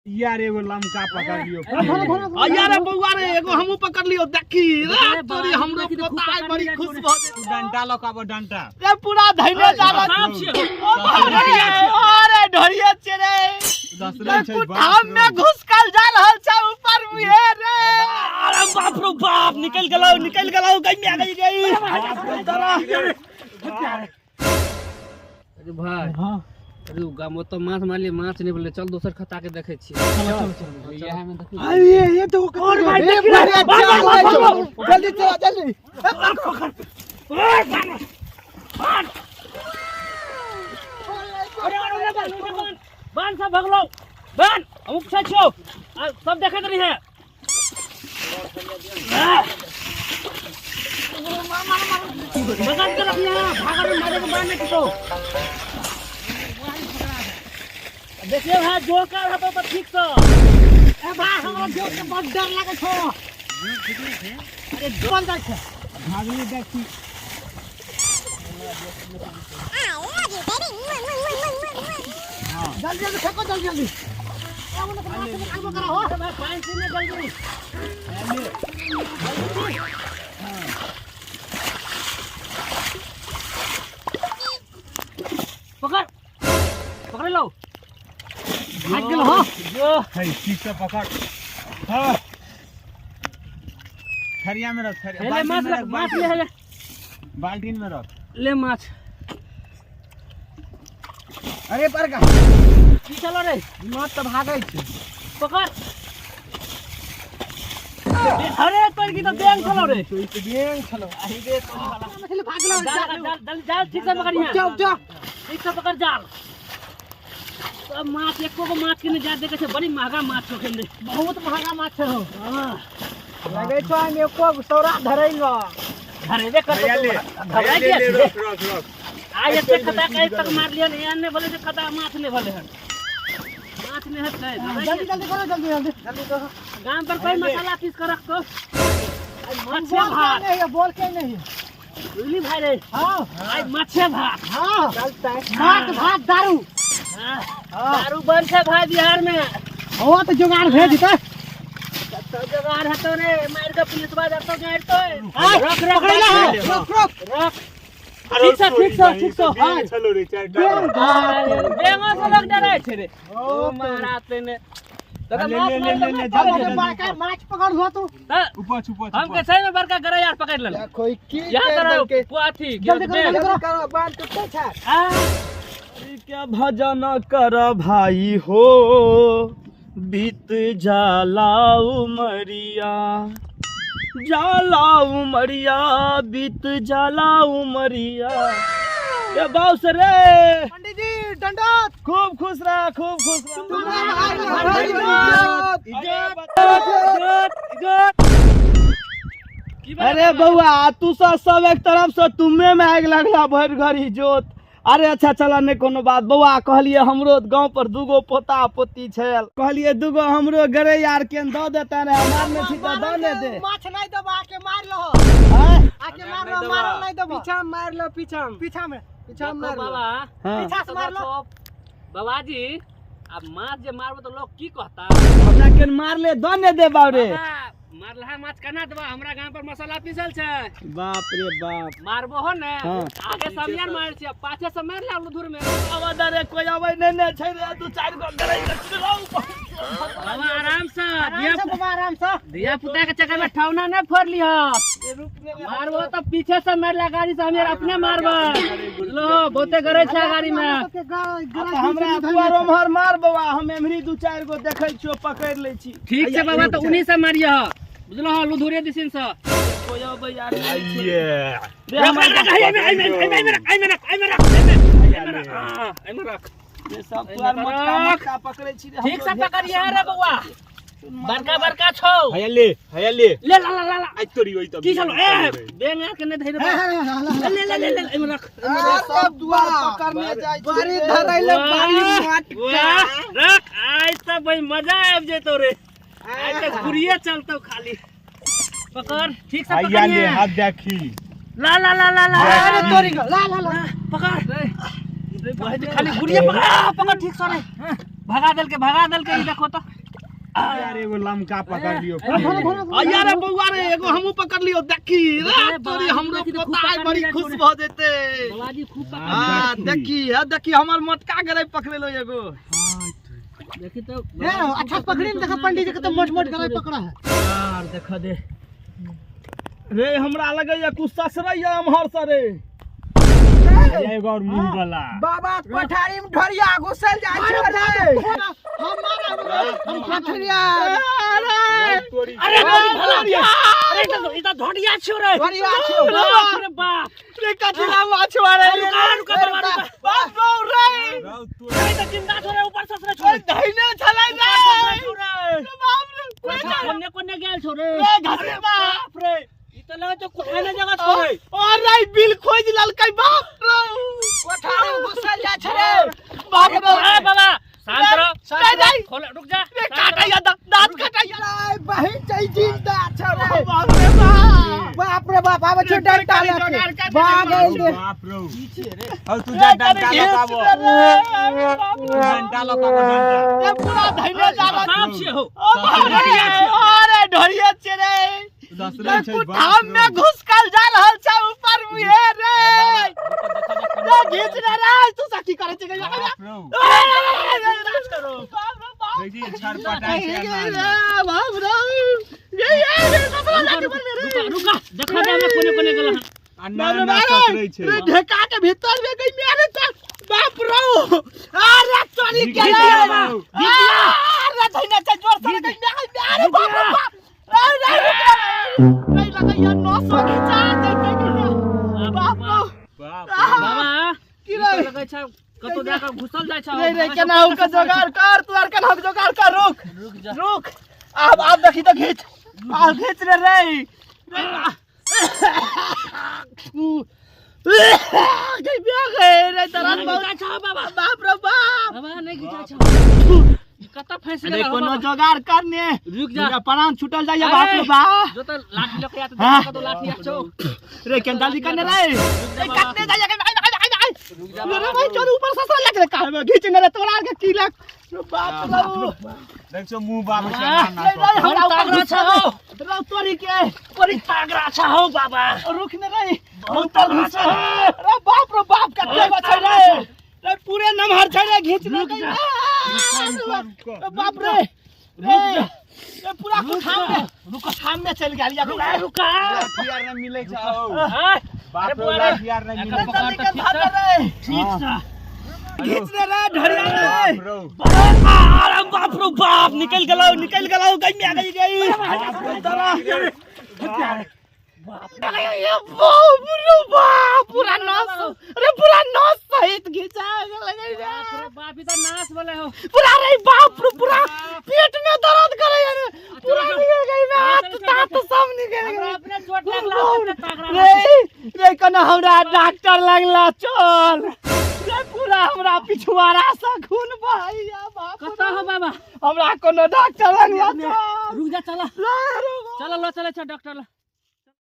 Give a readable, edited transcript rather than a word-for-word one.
यार एगो लमका पकड़ लियो। आ यार बउआ रे, एगो हमहू पकड़ लियो। देखी रे तोरी, हमरो पोता आइ बड़ी खुश भ तू डंटा लऽ के आबो, डंटा। रे पूरा धैने जा रहल। साँप छियै। अरे अरे, ढोरिया छै रे। दसले छै। कुठाम में घुसकल जा रहल छै ऊपर मुहे रे। अरे बाप रो बाप, निकल गेलौ, निकल गेलौ, गई में गई गई। अरे भाई। हां। अरे उ गाम ओतऽ माछ मारलियै, माछ नहि भेलै। चल, दोसर खता के देखै छियै। चल चल। इएह मे देखी। अरे ये तो और भाई देखी रे, भाग भाग भाग भाग। जल्दी चला, जल्दी। अरे अरे, बांध बांध बांध, सब भगलो बांध। हम पूछै छियौ आ, सब देखैत रही है। बगल के रखिया, भागल में मारे के बांध नहीं टूटो। देखिए भाई, जो कर हतो तो ठीक से। ए भाई, हमरा जोक के बड़ डर लागै छौ। अरे डोल जाइ छै। भागली देखी। जल्दी जल्दी फेंको, जल्दी जल्दी। ए मुन्ना के माछ निकालबो करा हो। अरे भाई, पानि पी ने जल्दी। पकड़, पकड़ लो। भाग गेल हो। जो है, ठीक से पकड़। हाँ, थरिया में रख, थरिया। ले बाल्टीन माछ में रख। रख। माछ ले ले। बाल्टीन में रख। ले माछ। अरे पर का की चलो रे? माछ तऽ भागै छै। पकड़। अरे तोर की तो बैंग चलो रे। बेंग छलो। अरे रे तोरी वाला। मछली भाग गेलो। जाल जाल जाल जाल, ठीक से पकड़ यहाँ। जाओ जाओ। ठीक से पकड़ जाल। सब माछ, एको गो माछ के नहीं जा देखे छै। बड़ी महंगा माछ छौ खेल। बहुत महंगा माछ छै हो। हां। लगै छौ एहिमे एको गो सौरा धरै न। धरेबे कर। भैया ले। घबराइ भैया ले। किया ले। छी? रख रख रख। आइ एते खता के तक मारलियन, एहन नहि भेलै जे खता माछ नहि भेलै हन। माछ नहि हेतै? घबराइ जल्दी किया? जल्दी करो, जल्दी जल्दी जल्दी करो। गाम पर कोई मसाला पीस कर रखतो, आइ माछे बोल के भात। नहीं है, बोल के नहीं है। बुझली भाई रे? हाँ। आइ माछे भात। हाँ, माछ भात दारू। हाँ, दारू बंद छै भाई बिहार में। हो तऽ जुगाड़ भेज देतै। तो जुगाड़ हेतौ रे, मारि के पुलिसवा जतौ गाड़ि तो। रख रख। पकड़ै ला। रख। रख रख। रख, ठीक से ठीक से ठीक से। हाँ, चलो रे, चार बेंगो से लोग डराय छै रे। ओ महाराज, तेने दादा ले, माछ ले, मारि ले, के ले, माछ जल्दी, पकड़ि जल्दी। लेलक। बड़का माछ पकड़ लो तू। तऽ ऊपर ऊपर। हम के सही में बड़का गरई यार पकड़ लेलक। कोई की यहाँ तरह अथी जल्दी करो, जल्दी करो। करो, बांध टूटते छै। आ क्या भजन कर भाई हो, बीत जाला उमरिया, जाला उमरिया, बीत जाला उमरिया। ये बाउस रे। पंडित जी दंडोत। खूब खुश रह, खूब खुश रह। अरे बउआ, तू सब सब एक तरफ से तुमे में आगि लगला भरि घड़ी जोत। अरे अच्छा चल, नहि कोनो बात। बौआ, कहलिए हमरो गांव पर दूगो पोता पोती छै, कहलिए दूगो हमरो गरे यार के दऽ देता रे। मारने छी तऽ दऽ ने दे। माछ नहीं देबो, आके मार लो। आँय? आके मार लो, मारल नहीं देबो। पीछा में मार लो, पीछा में, पीछा में, पीछा में मार लो। बाबा। हाँ। पीछा से मार लो। बाबा जी, अब माछ जे मारबो तो लोग की कहता? हमरा के मारले दऽ ने दे बाप रे। बाबा, मारलहा माछ केना देबा? हमरा गाम पर मसाला पीसल छै। बाप रे बाप। मारबो हो ने? हाँ। आगे समियान मार छी, पाछे से मार ले धुर में। आवा रे, कोई आबै नहि ने छै रे। दू चारि गो गरे बाबा, आराम से। आराम से बाबा, आराम से। धिया पुता के चक्कर में ठौना नहीं फोड़ लिह। मारबो तो पीछे से मारला गाड़ी से, हम यार अपने मारबो। लो, बहुते गरे छै गाड़ी में। सबके गला हमरा दुआर ओम्हर मार बौआ, हम एम्हरी दू चारि गो देखै छियो, पकड़ि लै छी। ठीक छै बाबा, तो उन्हीं से मारिय, बुझलो? लुधुरे दिसिन से। कोई अबै यार नहि छै। ये रे रख हमर रख, एमे एमे एमे एमे रख, एमे रख, एमे रख, एमे रख, हां, एमे रख। रे सब दुआर मोटका मोटका पकड़ै छी रे। ठीक से पकड़िए रे बौआ, बड़का बड़का छौ। भैया ले, भैया ले। ले ला ला ला ला। आज तोरी ओइ त की छलो? ए बेंग के नहीं धरि ले ले ले ले, एमे रख। सब दुआर पकड़ने जाइ छी। बड़ी धरैले बड़ी माछ। वाह, रख। आज तऽ भाई मजा आबि जेतौ रे। आज तऽ गुड़िए चलतौ खाली। पकड़, ठीक से भैया ले। पकड़िए। हाथ देखी। ला ला ला ला ला। अरे तोरी गो, ला ला ला। पकड़, वही तो खाली गुड़िए पकड़। आ, पकड़ ठीक से रे। भगा देलके, भगा देलके। ई देखो तो। यार एगो लमका पकड़ लियो। आ रे बौआ रे, एगो हमहू पकड़ लियो। देखी रे तोरी, हमरो पोता आइ बड़ी खुश भ जेते। बाबाजी खूब पकड़। हां देखी, है देखी, हमर मोटका गरे पकड़ेलो एगो। देखी तो। ए अच्छा पकड़ी में देखा पंडित जी के तो मोट मोट गरे पकड़ा है। यार देखा दे। रे हमरा लगैया कुछ ससरैया एम्हर से रे। एगो और मुंह वाला। बाबा कोठारी में ढोरिया घुसल जाय छै रे। हम मारब, हम कोठरिया। अरे तोरी। अरे भला, अरे ई त ढोडिया छियो रे। ढोरिया छियो। बाप रे बाप। रे कथिला माछ मारे रे? रुका रुका बाबा रुका। बाप रे। रौ तोरी। अरे त जिंदा छो रे, ऊपर ससरे छो रे धैने छलै रे। बाप रे। कोने कोने गेल छो रे? रे घसबा। बाप रे, ई त लगे छो कोठाने जगह छो रे। अरे बिल खोज ललकै बाप रे। कोठारी में घुसल जाय छै रे। बाप रे। ए बाबा शांत रहो, शांत रे, रहो, खोल, रुक जा। रे काटैया, दांत काटैया। अरे बहिन छै, जिंदा छै रे। बाप रे बाप। बाप रे बाप, आबै छै डंटा लके भाग गेल रे। बाप रो। और तू जा डंटा लकाबो, डंटा लकाबो, डंटा। रे पूरा धैने जा रहल। सांप छियै हो। अरे ढोरिया छै रे। ससरै छै बाप कुठाम में घुसकल जा रहल छै ऊपर मुहे रे। रे घीच रे रे, तू सब की करै छै? बाप रो। देखी छरपटाइ छै अनाज। बाप रे, ये ये ससुरा जाके पर मेरे। रुका रुका, देखा दे हमरा कोने कोने गेल हन। आ ना ना ससरै छै। रे ढेका के भीतर में गई मेरे तक। बाप रो, अरे चोरी के घीच रे। लिया बाबू। अरे धैना छै जोर से गई मेरे। अरे बाप रे बाप, रे रे रे लगैया 900 घिचा जैते कि बाप रो। बाप। बाबा की ई रे? त लगै छै कतौ जा कऽ घुसल जाइ छै। रे रे केना के जोगाड़ कर तू आर, केना के जोगाड़ कर। रुक रुक जा। रुक, आब आब देखी तो घीच, आब घीच रे रे रे। गई बिया गए रे, दरद नहि बहुत। घिचाइ छौ बाबा। बाप रे बाप। बाबा नहि घिचाइ छौ, ई कतऽ फँसि अरे गेल हो कोनो बाबा? जोगाड़ करने। रुक जा। मेरा प्राण छूटल जाइए। अरे। बाप रे बाप। जो त लाठी लऽ के आ त हाँ। देख कतौ लाठी आ छौ। रे केन जल्दी करने रे। रे काटने जाइए के। आई आई आई आई। रुक जा रे बाबा। भाई चल, ऊपर ससरा लग रे, काहे में घीच ने रे तोरा के की लग। रे बाप रे। देख छौ मुंह बाप छै ना ना। रे रे हमरा ऊपर तागड़ा घुसा छौ। दे। रे तोरी के बड़ी तागड़ा छ हौ बाबा। रुक ने रे, ऊपर घुसा। रे बाप रे बाप, कते गो छै रे? रे पूरे नमहर छै रे, घीच ने। रुक जा। रे बाप रे रे रे, पूरा कुठाम में, कुठाम में चल गेल या। रुका रुका। लाठी आर नहि मिलै छै हौ। हाँ, बाप अरे रे। बुआ रे। लाठी आर नहि मिलै पकड़ छै। तऽ जल्दी के धर रे। ठीक छ। घीच रे रे ढरिया रे। बाप रो। अरे बाप रे बाप, निकल गेलौ निकल गेलौ, गई में गई गई। तोरा ये बाप रे बाप, पूरा नस अरे पूरा नस सहित घिचा गेलै रे। बाप रे बाप, ई त नाश भेलै हो। पूरा रे बाप रे, पूरा पेट में दर्द करे रे, पूरा निकल गई में हाथ दांत सब निकल हमरा गई। अपने चोट लागला त तागड़ा। रे रे कना हमरा डॉक्टर लगला चल रे, पूरा हमरा पिछुआरा से खून बहैया बाप रे। कतऽ हो बाबा? हमरा कोनो डॉक्टर लगला चल। रुक जा, चल। रे, रे, चल ल, चल छ डॉक्टर ल।